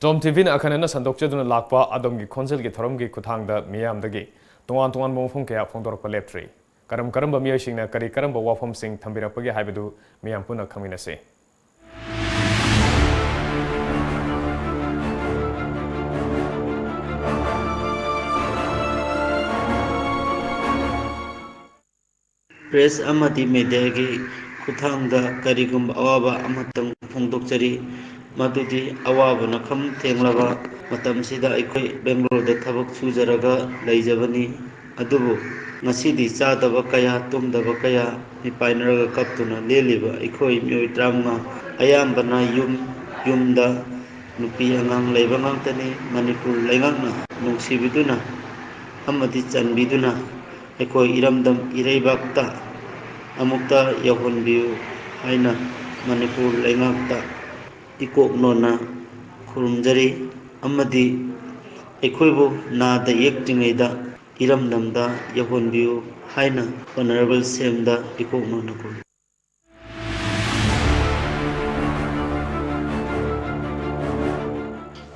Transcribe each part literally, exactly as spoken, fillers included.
ꯇꯣꯝ ꯇꯤꯚꯤꯅ ꯑꯈꯟꯅꯅ ꯁꯟꯗꯣꯛꯆꯗꯨꯅ ꯂꯥꯛꯄ ꯑꯗꯣꯝꯒꯤ ꯈꯣꯟꯖꯦꯜꯒꯤ ꯊꯧꯔꯝꯒꯤ ꯈꯨꯠꯊꯥꯡꯗ ꯃꯤꯌꯥꯝꯗꯒꯤ ꯇꯣꯉꯥꯟ ꯇꯣꯉꯥꯟꯕ ꯋꯥꯐꯝ ꯀꯌꯥ ꯐꯣꯡꯗꯣꯔꯛꯄ ꯂꯦꯞꯇ꯭ꯔꯤ꯫ ꯀꯔꯝ ꯀꯔꯝꯕ ꯃꯤꯑꯣꯏꯁꯤꯡꯅ ꯀꯔꯤ ꯀꯔꯝꯕ ꯋꯥꯐꯝꯁꯤꯡ ꯊꯝꯕꯤꯔꯛꯄꯒꯦ ꯍꯥꯏꯕꯗꯨ ꯃꯤꯌꯥꯝ ꯄꯨꯟꯅ ꯈꯪꯃꯤꯟꯅꯁꯤ꯫ ꯄ꯭ꯔꯦꯁ ꯑꯃꯗꯤ ꯃꯦꯗꯤꯌꯥꯒꯤ ꯈꯨꯠꯊꯥꯡꯗ ꯀꯔꯤꯒꯨꯝꯕ ꯑꯋꯥꯕ ꯑꯃꯇꯪ ꯐꯣꯡꯗꯣꯛꯆꯔꯤ, ꯃꯗꯨꯗꯤ ꯑꯋꯥꯕ ꯅꯈꯝ ꯊꯦꯡꯂꯕ ꯃꯇꯝꯁꯤꯗ ꯑꯩꯈꯣꯏ ꯕꯦꯡꯒꯂꯣꯔꯗ ꯊꯕꯛ ꯁꯨꯖꯔꯒ ꯂꯩꯖꯕꯅꯤ꯫ ꯑꯗꯨꯕꯨ ꯉꯁꯤꯗꯤ ꯆꯥꯗꯕ ꯀꯌꯥ, ꯇꯨꯝꯗꯕ ꯀꯌꯥ, ꯃꯤꯄꯥꯏꯅꯔꯒ ꯀꯞꯇꯨꯅ ꯂꯦꯜꯂꯤꯕ ꯑꯩꯈꯣꯏ ꯃꯤꯑꯣꯏ ꯇꯔꯥꯃꯉꯥ, ꯑꯌꯥꯝꯕꯅ ꯌꯨꯝ ꯌꯨꯝꯗ ꯅꯨꯄꯤ ꯑꯉꯥꯡ ꯂꯩꯕ ꯉꯥꯛꯇꯅꯤ꯫ ꯃꯅꯤꯄꯨꯔ ꯂꯩꯉꯥꯛꯅ ꯅꯨꯡꯁꯤꯕꯤꯗꯨꯅ ꯑꯃꯗꯤ ꯆꯟꯕꯤꯗꯨꯅ ꯑꯩꯈꯣꯏ ꯏꯔꯝꯗꯝ ꯏꯔꯩꯕꯥꯛꯇ ꯑꯃꯨꯛꯇ ꯌꯧꯍꯟꯕꯤꯌꯨ ꯍꯥꯏꯅ ꯃꯅꯤꯄꯨꯔ ꯂꯩꯉꯥꯛꯇ ꯏꯀꯣꯛ ꯅꯣꯟꯅ ꯈꯨꯔꯨꯝꯖꯔꯤ꯫ ꯑꯃꯗꯤ ꯑꯩꯈꯣꯏꯕꯨ ꯅꯥꯗ ꯌꯦꯛꯇ꯭ꯔꯤꯉꯩꯗ ꯏꯔꯝꯗꯝꯗ ꯌꯧꯍꯟꯕꯤꯌꯨ ꯍꯥꯏꯅ ꯑꯣꯅꯔꯦꯕꯜ ꯁꯤ ꯑꯦꯝꯗ ꯏꯀꯣꯛ ꯅꯣꯟꯅ ꯈꯨꯔꯨꯝꯖꯔꯤ꯫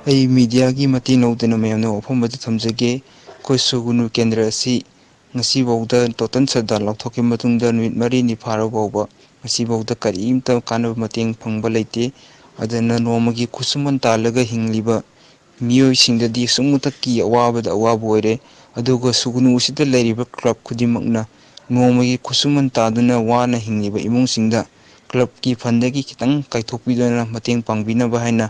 ꯑꯩ ꯃꯤꯗꯤꯌꯥꯒꯤ ꯃꯇꯦꯡ ꯂꯧꯗꯅ ꯃꯌꯥꯝꯅ ꯋꯥꯐꯝ ꯑꯗꯨ ꯊꯝꯖꯒꯦ꯫ ꯑꯩꯈꯣꯏ ꯁꯨꯒꯨꯅꯨ ꯀꯦꯟꯗ꯭ꯔ ꯑꯁꯤ ꯉꯁꯤꯐꯥꯎꯗ ꯇꯣꯇꯜ ꯁꯠꯗꯥꯎꯟ ꯂꯥꯎꯊꯣꯛꯈꯤꯕ ꯃꯇꯨꯡꯗ ꯅꯨꯃꯤꯠ ꯃꯔꯤꯅꯤ ꯐꯥꯔꯕ ꯐꯥꯎꯕ ꯉꯁꯤꯐꯥꯎꯗ ꯀꯔꯤꯝꯇ ꯀꯥꯟꯅꯕ ꯃꯇꯦꯡ ꯐꯪꯕ ꯂꯩꯇꯦ꯫ ꯑꯗꯨꯅ ꯅꯣꯡꯃꯒꯤ ꯈꯨꯠꯁꯨꯃꯟ ꯇꯥꯜꯂꯒ ꯍꯤꯡꯂꯤꯕ ꯃꯤꯑꯣꯏꯁꯤꯡꯗꯗꯤ ꯑꯁꯨꯛ ꯃꯊꯛꯀꯤ ꯑꯋꯥꯕꯗ ꯑꯋꯥꯕ ꯑꯣꯏꯔꯦ꯫ ꯑꯗꯨꯒ ꯁꯨꯒꯨꯅꯨ ꯑꯁꯤꯗ ꯂꯩꯔꯤꯕ ꯀ꯭ꯂꯕ ꯈꯨꯗꯤꯡꯃꯛꯅ ꯅꯣꯡꯃꯒꯤ ꯈꯨꯠꯁꯨꯃꯟ ꯇꯥꯗꯨꯅ ꯋꯥꯅ ꯍꯤꯡꯂꯤꯕ ꯏꯃꯨꯡꯁꯤꯡꯗ ꯀ꯭ꯂꯕꯀꯤ ꯐꯟꯗꯒꯤ ꯈꯤꯇꯪ ꯀꯥꯏꯊꯣꯛꯄꯤꯗꯨꯅ ꯃꯇꯦꯡ ꯄꯥꯡꯕꯤꯅꯕ ꯍꯥꯏꯅ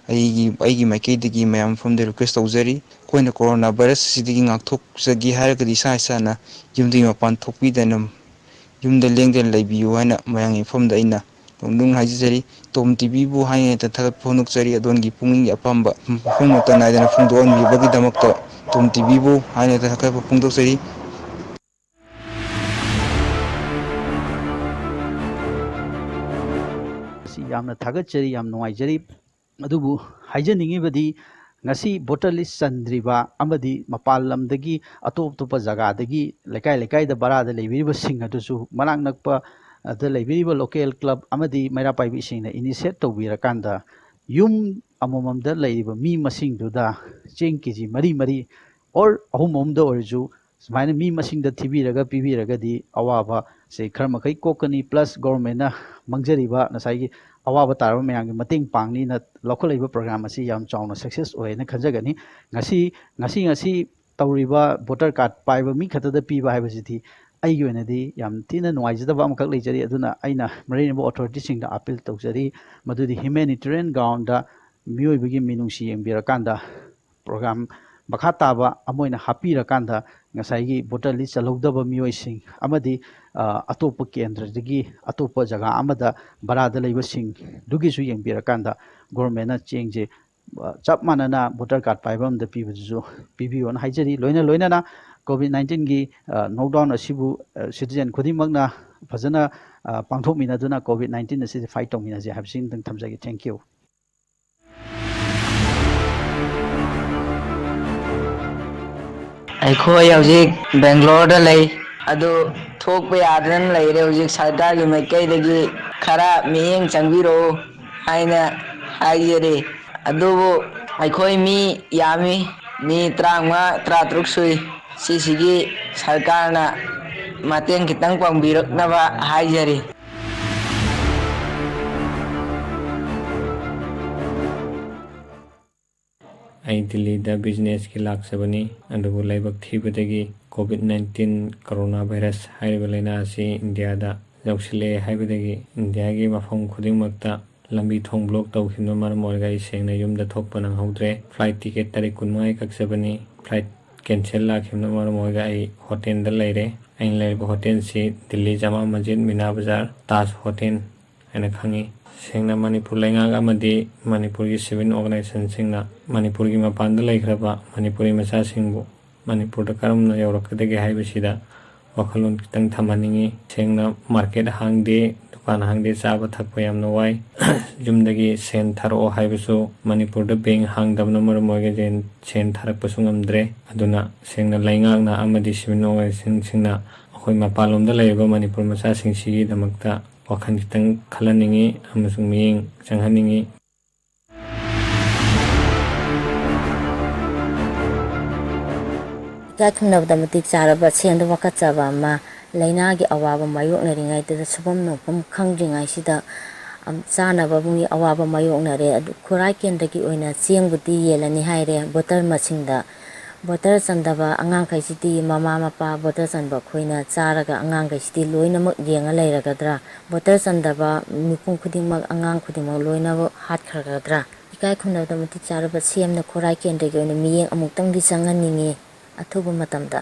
ꯑꯩꯒꯤ, ꯑꯩꯒꯤ ꯃꯥꯏꯀꯩꯗꯒꯤ ꯃꯌꯥꯝ ꯃꯐꯝꯗ ꯔꯤꯀ꯭ꯋꯦꯁ ꯇꯧꯖꯔꯤ꯫ ꯑꯩꯈꯣꯏꯅ ꯀꯣꯔꯣꯅꯥ ꯚꯥꯏꯔꯁ ꯑꯁꯤꯗꯒꯤ ꯉꯥꯛꯊꯣꯛꯆꯒꯦ ꯍꯥꯏꯔꯒꯗꯤ ꯏꯁꯥ ꯏꯁꯥꯅ ꯌꯨꯝꯗꯒꯤ ꯃꯄꯥꯟ ꯊꯣꯛꯄꯤꯗꯅ ꯌꯨꯝꯗ ꯂꯦꯡꯗꯅ ꯂꯩꯕꯤꯌꯨ ꯍꯥꯏꯅ ꯃꯌꯥꯝꯒꯤ ꯃꯐꯝꯗ ꯑꯩꯅ ꯅꯣꯡꯗꯨꯝ ꯍꯥꯏꯖꯖꯔꯤ꯫ ꯇꯣꯝ ꯇꯤꯚꯤꯕꯨ ꯍꯥꯏꯅ ꯍꯦꯛꯇ ꯊꯥꯒꯠꯄ ꯐꯣꯡꯗꯣꯛꯆꯔꯤ꯫ ꯑꯗꯣꯝꯒꯤ ꯄꯨꯛꯅꯤꯡꯒꯤ ꯑꯄꯥꯝꯕ ꯃꯐꯝ ꯃꯇꯝ ꯅꯥꯏꯗꯅ ꯐꯣꯡꯗꯣꯛꯍꯟꯕꯤꯕꯒꯤꯗꯃꯛꯇ ꯇꯣꯝ ꯇꯤꯚꯤꯕꯨ ꯍꯥꯏꯅ ꯍꯦꯛꯇ ꯊꯥꯒꯠꯄ ꯐꯣꯡꯗꯣꯛꯆꯔꯤ꯫ ꯑꯁꯤ ꯌꯥꯝꯅ ꯊꯥꯒꯠꯆꯔꯤ, ꯌꯥꯝ ꯅꯨꯡꯉꯥꯏꯖꯔꯤ꯫ ꯑꯗꯨꯕꯨ ꯍꯥꯏꯖꯅꯤꯡꯉꯤꯕꯗꯤ, ꯉꯁꯤ ꯚꯣꯇꯔ ꯂꯤꯁ ꯆꯟꯗ꯭ꯔꯤꯕ ꯑꯃꯗꯤ ꯃꯄꯥꯟ ꯂꯝꯗꯒꯤ ꯑꯇꯣꯞ ꯑꯇꯣꯞꯄ ꯖꯒꯥꯗꯒꯤ ꯂꯩꯀꯥꯏ ꯂꯩꯀꯥꯏꯗ ꯚꯔꯥꯗ ꯂꯩꯕꯤꯔꯤꯕꯁꯤꯡ ꯑꯗꯨꯁꯨ ꯃꯅꯥꯛ ꯅꯛꯄ ꯑꯗ ꯂꯩꯕꯤꯔꯤꯕ ꯂꯣꯀꯦꯜ ꯀ꯭ꯂꯕ ꯑꯃꯗꯤ ꯃꯩꯔꯥ ꯄꯥꯏꯕꯤꯁꯤꯡꯅ ꯏꯅꯤꯁꯤꯌꯦꯠ ꯇꯧꯕꯤꯔꯀꯥꯟꯗ ꯌꯨꯝ ꯑꯃꯃꯝꯗ ꯂꯩꯔꯤꯕ ꯃꯤ ꯃꯁꯤꯡꯗꯨꯗ ꯆꯦꯡ ꯀꯦ ꯖꯤ ꯃꯔꯤ ꯃꯔꯤ ꯑꯣꯔ ꯑꯍꯨꯝ ꯑꯍꯨꯝꯗ ꯑꯣꯏꯔꯁꯨ ꯁꯨꯃꯥꯏꯅ ꯃꯤ ꯃꯁꯤꯡꯗ ꯊꯤꯕꯤꯔꯒ ꯄꯤꯕꯤꯔꯒꯗꯤ ꯑꯋꯥꯕꯁꯦ ꯈꯔ ꯃꯈꯩ ꯀꯣꯛꯀꯅꯤ꯫ ꯄ꯭ꯂꯁ ꯒꯣꯔꯃꯦꯟꯅ ꯃꯥꯡꯖꯔꯤꯕ ꯉꯁꯥꯏꯒꯤ ꯑꯋꯥꯕ ꯇꯥꯔꯕ ꯃꯌꯥꯝꯒꯤ ꯃꯇꯦꯡ ꯄꯥꯡꯅꯤꯅ ꯂꯧꯈꯠꯂꯛꯏꯕ ꯄ꯭ꯔꯣꯒ꯭ꯔꯥꯝ ꯑꯁꯤ ꯌꯥꯝ ꯆꯥꯎꯅ ꯁꯛꯁꯦꯁ ꯑꯣꯏ ꯍꯥꯏꯅ ꯈꯟꯖꯒꯅꯤ꯫ ꯉꯁꯤ ꯉꯁꯤ ꯉꯁꯤ ꯇꯧꯔꯤꯕ ꯚꯣꯇꯔ ꯀꯥꯔꯗ ꯄꯥꯏꯕ ꯃꯤ ꯈꯛꯇꯗ ꯄꯤꯕ ꯍꯥꯏꯕꯁꯤꯗꯤ ꯑꯩꯒꯤ ꯑꯣꯏꯅꯗꯤ ꯌꯥꯝ ꯊꯤꯅ ꯅꯨꯡꯉꯥꯏꯖꯗꯕ ꯑꯃꯈꯛ ꯂꯩꯖꯔꯤ꯫ ꯑꯗꯨꯅ ꯑꯩꯅ ꯃꯔꯤ ꯂꯩꯅꯕ ꯑꯣꯊꯣꯔꯤꯇꯤꯁꯤꯡꯗ ꯑꯥꯄꯤꯜ ꯇꯧꯖꯔꯤ, ꯃꯗꯨꯗꯤ ꯍ꯭ꯌꯨꯃꯦꯅꯤꯇꯦꯔꯤꯌꯟ ꯒ꯭ꯔꯥꯎꯟꯗ ꯃꯤꯑꯣꯏꯕꯒꯤ ꯃꯤꯅꯨꯡꯁꯤ ꯌꯦꯡꯕꯤꯔꯀꯥꯟꯗ ꯄ꯭ꯔꯣꯒ꯭ꯔꯥꯝ ꯃꯈꯥ ꯇꯥꯕ ꯑꯃ ꯑꯣꯏꯅ ꯍꯥꯞꯄꯤꯔꯀꯥꯟꯗ ꯉꯁꯥꯏꯒꯤ ꯚꯣꯇꯔ ꯂꯤꯁ ꯆꯜꯍꯧꯗꯕ ꯃꯤꯑꯣꯏꯁꯤꯡ ꯑꯃꯗꯤ ꯑ, ꯑꯇꯣꯞꯄ ꯀꯦꯟꯗ꯭ꯔꯗꯒꯤ ꯑꯇꯣꯞꯄ ꯖꯒꯥ ꯑꯃꯗ ꯚꯔꯥꯗ ꯂꯩꯕꯁꯤꯡꯗꯨꯒꯤꯁꯨ ꯌꯦꯡꯕꯤꯔꯀꯥꯟꯗ ꯒꯣꯔꯃꯦꯟꯅ ꯆꯦꯡꯁꯦ ꯑ, ꯆꯞ ꯃꯥꯟꯅꯅ ꯚꯣꯇꯔ ꯀꯥꯔꯗ ꯄꯥꯏꯕ ꯑꯃꯗ ꯄꯤꯕꯗꯨꯁꯨ ꯄꯤꯕꯤꯌꯣꯅ ꯍꯥꯏꯖꯔꯤ꯫ ꯂꯣꯏꯅ ꯂꯣꯏꯅꯅ ꯀꯣꯚꯤꯗ ꯅꯥꯏꯟꯇꯤꯟꯒꯤ ꯅꯣꯛꯗꯥꯎꯟ ꯑꯁꯤꯕꯨ ꯁꯤꯇꯤꯖꯦꯟ ꯈꯨꯗꯤꯡꯃꯛꯅ ꯐꯖꯅ ꯑ, ꯄꯥꯡꯊꯣꯛꯃꯤꯟꯅꯗꯨꯅ ꯀꯣꯚꯤꯗ ꯅꯥꯏꯟꯇꯤꯟ ꯑꯁꯤꯗꯤ ꯐꯥꯏꯠ ꯇꯧꯃꯤꯟꯅꯁꯦ ꯍꯥꯏꯕꯁꯤ ꯑꯃꯇꯪ ꯊꯝꯖꯒꯦ꯫ Thank you꯫ ꯑꯩꯈꯣꯏ ꯍꯧꯖꯤꯛ ꯕꯦꯡꯒ꯭ꯂꯣꯔꯗ ꯂꯩ꯫ ꯑꯗꯨ ꯊꯣꯛꯄ ꯌꯥꯗꯅ ꯂꯩꯔꯦ꯫ ꯍꯧꯖꯤꯛ ꯁꯔꯀꯥꯔꯒꯤ ꯃꯥꯏꯀꯩꯗꯒꯤ ꯈꯔ ꯃꯤꯠꯌꯦꯡ ꯆꯪꯕꯤꯔꯛꯎ ꯍꯥꯏꯅ ꯍꯥꯏꯖꯔꯤ꯫ ꯑꯗꯨꯕꯨ ꯑꯩꯈꯣꯏ ꯃꯤ ꯌꯥꯝꯃꯤ, ꯃꯤ ꯇꯔꯥꯃꯉꯥ, ꯇꯔꯥꯇꯔꯨꯛ ꯁꯨꯏ꯫ ꯁꯤꯁꯤꯒꯤ ꯁꯔꯀꯥꯔꯅ ꯃꯇꯦꯡ ꯈꯤꯇꯪ ꯄꯥꯡꯕꯤꯔꯛꯅꯕ ꯍꯥꯏꯖꯔꯤ꯫ ꯑꯩ ꯗꯤꯜꯂꯤꯗ ꯕꯤꯖꯤꯅꯦꯁꯀꯤ ꯂꯥꯛꯆꯕꯅꯤ, ꯑꯗꯨꯕꯨ ꯂꯥꯏꯕꯛ ꯊꯤꯕꯗꯒꯤ ꯀꯣꯚꯤꯗ ꯅꯥꯏꯟꯇꯤꯟ ꯀꯣꯔꯣꯅꯥ ꯚꯥꯏꯔꯁ ꯍꯥꯏꯔꯤꯕ ꯂꯥꯏꯅꯥ ꯑꯁꯤ ꯏꯟꯗꯤꯌꯥꯗ ꯌꯧꯁꯤꯜꯂꯛꯑꯦ ꯍꯥꯏꯕꯗꯒꯤ ꯏꯟꯗꯤꯌꯥꯒꯤ ꯃꯐꯝ ꯈꯨꯗꯤꯡꯃꯛꯇ ꯂꯝꯕꯤ ꯊꯣꯡ ꯕ꯭ꯂꯣꯛ ꯇꯧꯈꯤꯕꯅ ꯃꯔꯝ ꯑꯣꯏꯔꯒ ꯑꯩ ꯁꯦꯡꯅ ꯌꯨꯝꯗ ꯊꯣꯛꯄ ꯅꯪꯍꯧꯗ꯭ꯔꯦ꯫ ꯐ꯭ꯂꯥꯏꯠ ꯇꯤꯀꯦꯠ ꯇꯥꯔꯤꯛ ꯀꯨꯟꯃꯉꯥꯒꯤ ꯀꯛꯆꯕꯅꯤ꯫ ꯐ꯭ꯂꯥꯏꯠ ꯀꯦꯟꯁꯦꯜ ꯂꯥꯛꯈꯤꯕꯅ ꯃꯔꯝ ꯑꯣꯏꯔꯒ ꯑꯩ ꯍꯣꯇꯦꯜꯗ ꯂꯩꯔꯦ꯫ ꯑꯩꯅ ꯂꯩꯔꯤꯕ ꯍꯣꯇꯦꯜꯁꯤ ꯗꯤꯜꯂꯤ ꯖꯃꯥ ꯃꯁꯖꯤꯗ ꯃꯤꯅꯥ ꯕꯖꯥꯔ ꯇꯥꯖ ꯍꯣꯇꯦꯜ ꯍꯥꯏꯅ ꯈꯪꯉꯤ꯫ ꯁꯦꯡꯅ ꯃꯅꯤꯄꯨꯔ ꯂꯩꯉꯥꯛ ꯑꯃꯗꯤ ꯃꯅꯤꯄꯨꯔꯒꯤ ꯁꯤꯚꯤꯜ ꯑꯣꯔꯒꯅꯥꯏꯖꯦꯁꯟꯁꯤꯡꯅ ꯃꯅꯤꯄꯨꯔꯒꯤ ꯃꯄꯥꯟꯗ ꯂꯩꯈ꯭ꯔꯕ ꯃꯅꯤꯄꯨꯔꯤ ꯃꯆꯥꯁꯤꯡꯕꯨ ꯃꯅꯤꯄꯨꯔꯗ ꯀꯔꯝꯅ ꯌꯧꯔꯛꯀꯗꯒꯦ ꯍꯥꯏꯕꯁꯤꯗ ꯋꯥꯈꯜꯂꯣꯟ ꯈꯤꯇꯪ ꯊꯝꯍꯟꯅꯤꯡꯉꯤ꯫ ꯁꯦꯡꯅ ꯃꯥꯔꯀꯦꯠ ꯍꯥꯡꯗꯦ, ꯗꯨꯀꯥꯟ ꯍꯥꯡꯗꯦ, ꯆꯥꯕ ꯊꯛꯄ ꯌꯥꯝꯅ ꯋꯥꯏ꯫ ꯌꯨꯝꯗꯒꯤ ꯁꯦꯟ ꯊꯥꯔꯛꯑꯣ ꯍꯥꯏꯕꯁꯨ ꯃꯅꯤꯄꯨꯔꯗ ꯕꯦꯡ ꯍꯥꯡꯗꯕꯅ ꯃꯔꯝ ꯑꯣꯏꯔꯒ ꯁꯦꯟ, ꯁꯦꯟ ꯊꯥꯔꯛꯄꯁꯨ ꯉꯝꯗ꯭ꯔꯦ꯫ ꯑꯗꯨꯅ ꯁꯦꯡꯅ ꯂꯩꯉꯥꯛꯅ ꯑꯃꯗꯤ ꯁꯤꯚꯤꯜ ꯑꯣꯔꯒꯅꯥꯏꯖꯦꯁꯟꯁꯤꯡꯅ ꯑꯩꯈꯣꯏ ꯃꯄꯥꯟꯂꯣꯝꯗ ꯂꯩꯔꯤꯕ ꯃꯅꯤꯄꯨꯔ ꯃꯆꯥꯁꯤꯡꯁꯤꯒꯤꯗꯃꯛꯇ ꯋꯥꯈꯜ ꯈꯤꯇꯪ ꯈꯜꯍꯟꯅꯤꯡꯉꯤ ꯑꯃꯁꯨꯡ ꯃꯤꯠꯌꯦꯡ ꯆꯪꯍꯟꯅꯤꯡꯉꯤ꯫ ꯏꯀꯥꯏ ꯈꯨꯝꯅꯕꯗ ꯃꯇꯤꯛ ꯆꯥꯔꯕ ꯁꯦꯝꯗ ꯋꯥꯀꯠꯆꯕ ꯑꯃ, ꯂꯥꯏꯅꯥꯒꯤ ꯑꯋꯥꯕ ꯃꯥꯌꯣꯛꯅꯔꯤꯉꯩꯗꯨꯗ ꯁꯨꯐꯝ ꯅꯣꯝꯐꯝ ꯈꯪꯗ꯭ꯔꯤꯉꯩꯁꯤꯗ, ꯑꯝ, ꯆꯥꯅꯕꯒꯤ ꯑꯋꯥꯕ ꯃꯥꯌꯣꯛꯅꯔꯦ꯫ ꯑꯗꯨ ꯈꯨꯔꯥꯏ ꯀꯦꯟꯗ꯭ꯔꯒꯤ ꯑꯣꯏꯅ ꯆꯦꯡꯕꯨꯗꯤ ꯌꯦꯜꯂꯅꯤ ꯍꯥꯏꯔꯦ ꯕꯣꯇꯜ ꯃꯁꯤꯡꯗ꯫ ꯕꯣꯇꯜ ꯆꯟꯗꯕ ꯑꯉꯥꯡꯈꯩꯁꯤꯗꯤ ꯃꯃꯥ ꯃꯄꯥ ꯕꯣꯇꯜ ꯆꯟꯕ ꯑꯩꯈꯣꯏꯅ ꯆꯥꯔꯒ ꯑꯉꯥꯡꯈꯩꯁꯤꯗꯤ ꯂꯣꯏꯅꯃꯛ ꯌꯦꯡꯉ ꯂꯩꯔꯒꯗ꯭ꯔꯥ? ꯕꯣꯇꯜ ꯆꯟꯗꯕ ꯃꯤꯄꯨꯝ ꯈꯨꯗꯤꯡꯃꯛ, ꯑꯉꯥꯡ ꯈꯨꯗꯤꯡꯃꯛ ꯂꯣꯏꯅꯃꯛ ꯍꯥꯠꯈ꯭ꯔꯒꯗ꯭ꯔꯥ? ꯏꯀꯥꯏ ꯈꯨꯝꯅꯕꯗ ꯃꯇꯤꯛ ꯆꯥꯔꯕ ꯁꯤ ꯑꯦꯝꯅ ꯈꯨꯔꯥꯏ ꯀꯦꯟꯗ꯭ꯔꯒꯤ ꯑꯣꯏꯅ ꯃꯤꯠꯌꯦꯡ ꯑꯃꯨꯛꯇꯪꯗꯤ ꯆꯪꯍꯟꯅꯤꯡꯉꯤ ꯑꯊꯨꯕ ꯃꯇꯝꯗ꯫